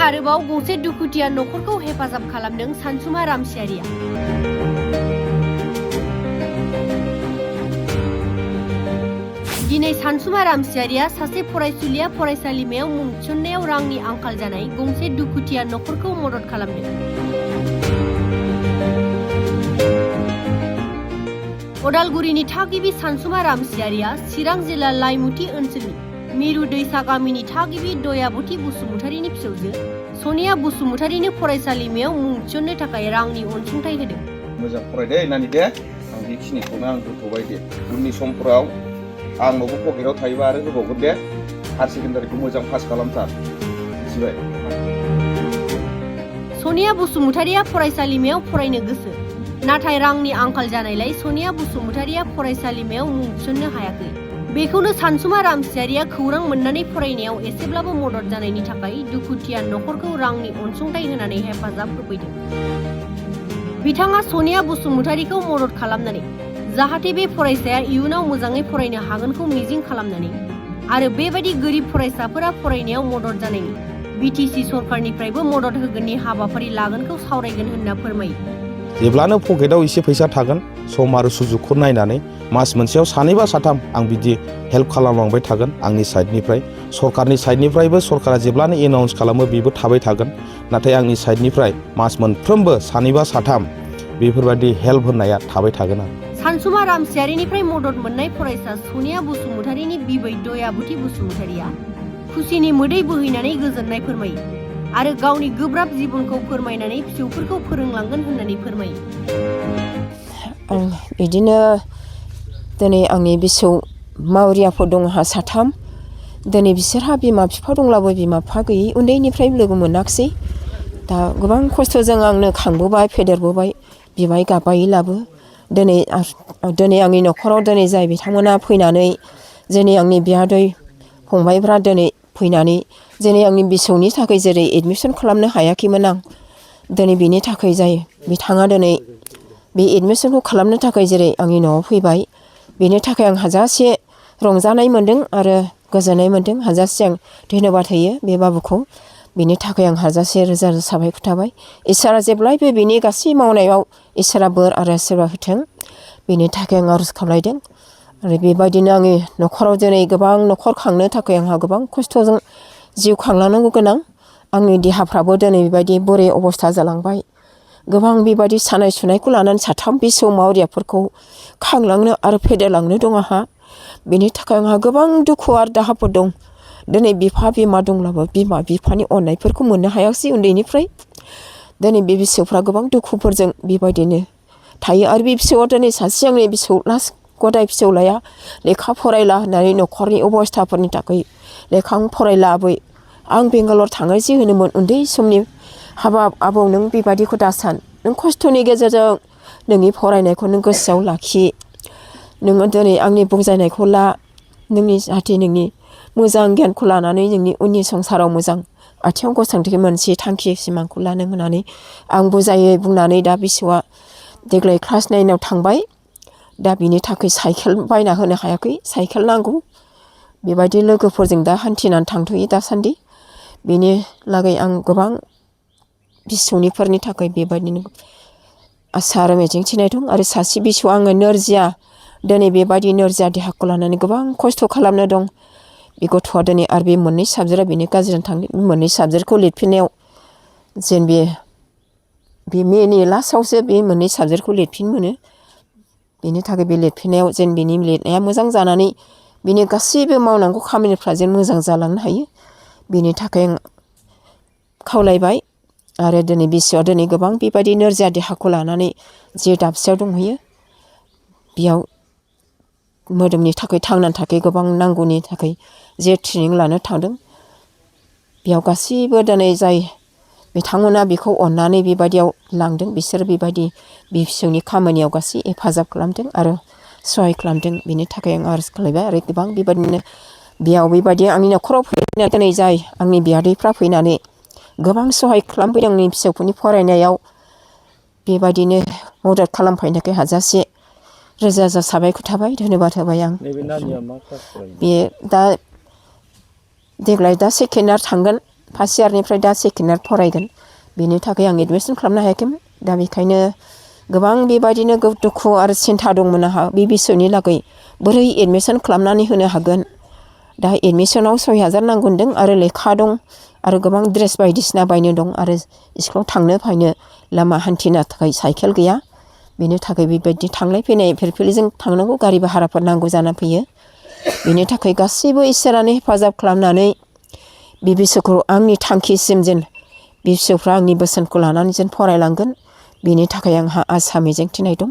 आरोबाव गंसे दुखुथिया नखरखौ हेफाजाब खालामदों सानसुमा रामसियारिया। दिनै सानसुमा रामसियारिया सासे फरायसुलिया फरायसालिमायाव मुं थिसननायाव रांनि आंखाल जानाय गंसे दुखुथिया नखरखौ मदद खालामदों। उदालगुरिनि थागिबि सानसुमा रामसियारिया चिरां जिल्ला लाइमुथि ओनसोलनि मिरु दैसा गामिनि थागिबि दयाबती बसुमतारीनि फिसौजो सनिया बसुमतारीनो फरायसालिमायाव मुं थिसननो थाखाय रांनि अनसुंथाइ होदों। मोजां फरायदे नानि दे, आं बेखिनिखौनो आं दोनथ'बाय दे। उननि समफोराव आंनावबो पकेटाव थायोबा आरो होबावगोन दे। हायार सेकेन्डारिखौ मोजां पास खालामथार, मिथिबाय? सनिया बसुमतारीया फरायसालिमायाव फरायनो गोसो, नाथाय रांनि आंखाल जानायलाय सनिया बसुमतारीया फरायसालिमायाव मुं थिसननो हायाखै। बेखौनो सानसुमा रामसियारिया खौरां मोननानै फरायनायाव एसेब्लाबो मदद जानायनि थाखाय दुखुथिया नखरखौ रांनि अनसुंथाइ होनानै हेफाजाब होफैदों। बिथाङा सनिया बसुमतारीखौ मदद खालामनानै जाहाथे बे फरायसाया इयुनाव मोजाङै फरायनो हागोनखौ मिजिं खालामनानै आरो बेबायदि गोरिब फरायसाफोरा फरायनायाव मदद जानायनि बिटिसि सरकारनिफ्रायबो मदद होगोननि हाबाफारि लागोनखौ सावरायगोन होनना फोरमायो। जेब्लानो पकेटाव एसे फैसा थागोन, सम आरो सुजुगखौ नायनानै मास मोनसेयाव सानैबा साथाम आं बिदि हेल्प खालामलांबाय थागोन आंनि साइडनिफ्राय। सरकारनि साइडनिफ्रायबो सरकारा जेब्लानो एनाउन्स खालामो बेबो थाबाय थागोन। नाथाय आंनि साइडनिफ्राय मास मोनफ्रोमबो सानैबा साथाम बेफोरबायदि हेल्प होनाया थाबाय थागोन आरो। सानसुमा रामसियारिनिफ्राय मदद मोननाय फरायसा सनिया बसुमतारीनि बिबै दयाबती बसुमतारीया खुसिनि मोदै बोहैनानै गोजोननाय फोरमायो आरो गावनि गोब्राब जिबनखौ फोरमायनानै फिसौफोरखौ फोरोंलांगोन होननानै फोरमायो। आं बिदिनो दिनै आंनि फिसौ मावरियाफोर दं आंहा साथाम। दिनै बिसोरहा बिमा बिफा दंब्लाबो बिमा बिफा गैयै उन्दैनिफ्राय लोगो मोनाखिसै। दा गोबां खस्थ'जों आंनो खांबोबाय फेदेरबोबाय बिबाय गाबायलाबो। दिनै आंनि न'खराव दिनै जाय बिथांमोना फैनानै दिनै आंनि बियादै फंबायफ्रा दिनै फैनानै दिनै आंनि फिसौनि थाखाय जेरै एडमिसन खालामनो हायाखैमोन आं, दिनै बेनि थाखाय जाय बिथाङा दिनै बे एडमिसनखौ खालामनो थाखाय जेरै आंनि न'आव फैबाय, बेनि थाखाय आं हाजासे रंजानाय मोन्दों आरो गोजोननाय मोन्दों। हाजासे आं धन्यबाद होयो बे बाबुखौ। बेनि थाखाय आं हाजासे रोजा रोजा साबायखर थाबाय। इसोरा जेब्लायबो बेनि गासै मावनायाव इसोरा बोर आरो आशीर्बाद होथों, बेनि थाखाय आं आरज खालामदों। आरो बेबायदिनो आंनि न'खराव दिनै गोबां न'खर खांनो थाखाय आंहा गोबां खस्थ'जों जिउ खांलांनांगौ गोनां। आंनि देहाफ्राबो दिनै बेबायदि बोरै अबस्था जालांबाय। गोबां बेबायदि सानाय सुनायखौ लानानै साथाम फिसौ मावरियाफोरखौ खांलांनो आरो फेदेरलांनो दं आंहा। बेनि थाखाय आंहा गोबां दुखु आरो दाहाफोर दं। दिनै बिफा बिमा दंब्लाबो बिमा बिफानि अननायफोरखौ मोननो हायाखिसै उन्दैनिफ्राय। दिनै बे फिसौफ्रा गोबां दुखुफोरजों बेबायदिनो थायो। आरो बे फिसौआ दिनै सासे आंनि फिसौ लास्ट गदाय फिसौलाया लेखा फरायला होननानै न'खरनि अबस्थाफोरनि थाखाय लेखा फरायलाबै आं बेंगालर थांनोसै होनोमोन उन्दै समनि। हाबाब आबौ नों बेबायदिखौ दासान, नों खस्थ'नि गेजेरजों नोंनि फरायनायखौ नों गोसोआव लाखि। नोङो दिनै आंनि बुजायनायखौ ला, नोंनि जाहाथे नोंनि मोजां गियानखौ लानानै नोंनि उननि संसाराव मोजां आथिङाव गसंथि मोनसे थांखि सिमांखौ लानो होननानै आं बुजायै बुंनानै दा फिसौआ देग्लाय क्लास 9 थांबाय। दा बिनि थाखाय साइकेल बायना होनो हायाखै, साइकेल नांगौ। बेबायदि लोगोफोरजों दा हान्थिनानै थांथ'यो दासान्दि। बेनि लागै आं गोबां फिसौनिफोरनि थाखाय बेबायदिनो आसा आरो मिजिं थिनाय दं। आरो सासे फिसौ आङो नोरजिया, दिनै बेबायदि नोरजिया देहाखौ लानानै गोबां खस्थ' खालामनो दं। बे गथ'आ दिनै आरो बे मोननै साबजेक्टआ बेनि गाज्रिजों थांदों। मोननै साबजेक्टखौ लिरफिननायाव जेन बे मेनि लास्टआवसो बे मोननै साबजेक्टखौ लिरफिन मोनो। बेनि थाखाय बे लिरफिननायाव जेन बिनि लिरनाया मोजां जानानै बिनि गासैबो मावनांगौ खामानिफ्रा जेन मोजां जालांनो हायो, बेनि थाखाय आं खावलायबाय। आरो दिनै बिसौआ दिनै गोबां बेबायदि नोरजिया देहाखौ लानानै जे दाबसेयाव दंहैयो, बेयाव मोदोमनि थाखाय थांनानै थाखाय गोबां नांगौनि थाखाय जे ट्रेनिं लानो थांदों। बेयाव गासैबो दिनै जाय बिथांमोना बेखौ अननानै बेबायदियाव लांदों, बिसोर बेबायदि बि फिसौनि खामानियाव गासै हेफाजाब खालामदों आरो सहाय खालामदों। बेनि थाखाय आं आरज खालामबाय। आरो गोबां बेबायदिनो बेयाव बेबायदि आंनि न'खराव फैनानै दिनै जाय आंनि बियादैफ्रा फैनानै गोबां सहाय खालामफैदों आंनि फिसौफोरनि फरायनायाव, बेबायदिनो मदद खालामफैनो थाखाय हाजासे रोजा रोजा साबायखर थाबाय, धन्यबाद होबाय आं। नैबे नानिया मा क्लास फरायो? बे दा देग्लाय दा सेकेन्ड इयार थांगोन फार्स्ट इयारनिफ्राय दा सेकेन्ड इयार फरायगोन बेनि थाखाय आं एडमिसन खालामनो हायाखैमोन दा बेखायनो गोबां बेबायदिनो दुखु आरो सिन्था दंमोन आंहा बे बिसयनि लागै बोरै एडमिसन खालामनानै होनो हागोन दा एडमिसनाव 6,000 नांगौ होनदों आरो लेखा दं आरो गोबां ड्रेस बायदिसिना बायनो दं आरो स्कुलाव थांनो फैनो लामा हान्थिनो थाखाय साइकेल गैया बेनि थाखाय बेबायदि थांलाय फैनाय फिरफिलिजों थांनांगौ गारि भाराफोर नांगौ जाना फैयो बेनि थाखाय गासैबो इसोरानो हेफाजाब खालामनानै बे बिसोरखौ आंनि थांखिसिम जेन बे फिसौफ्रा आंनि बोसोनखौ लानानै जेन फरायलांगोन बेनि थाखाय आंहा आसा मिजिंथिनाय दं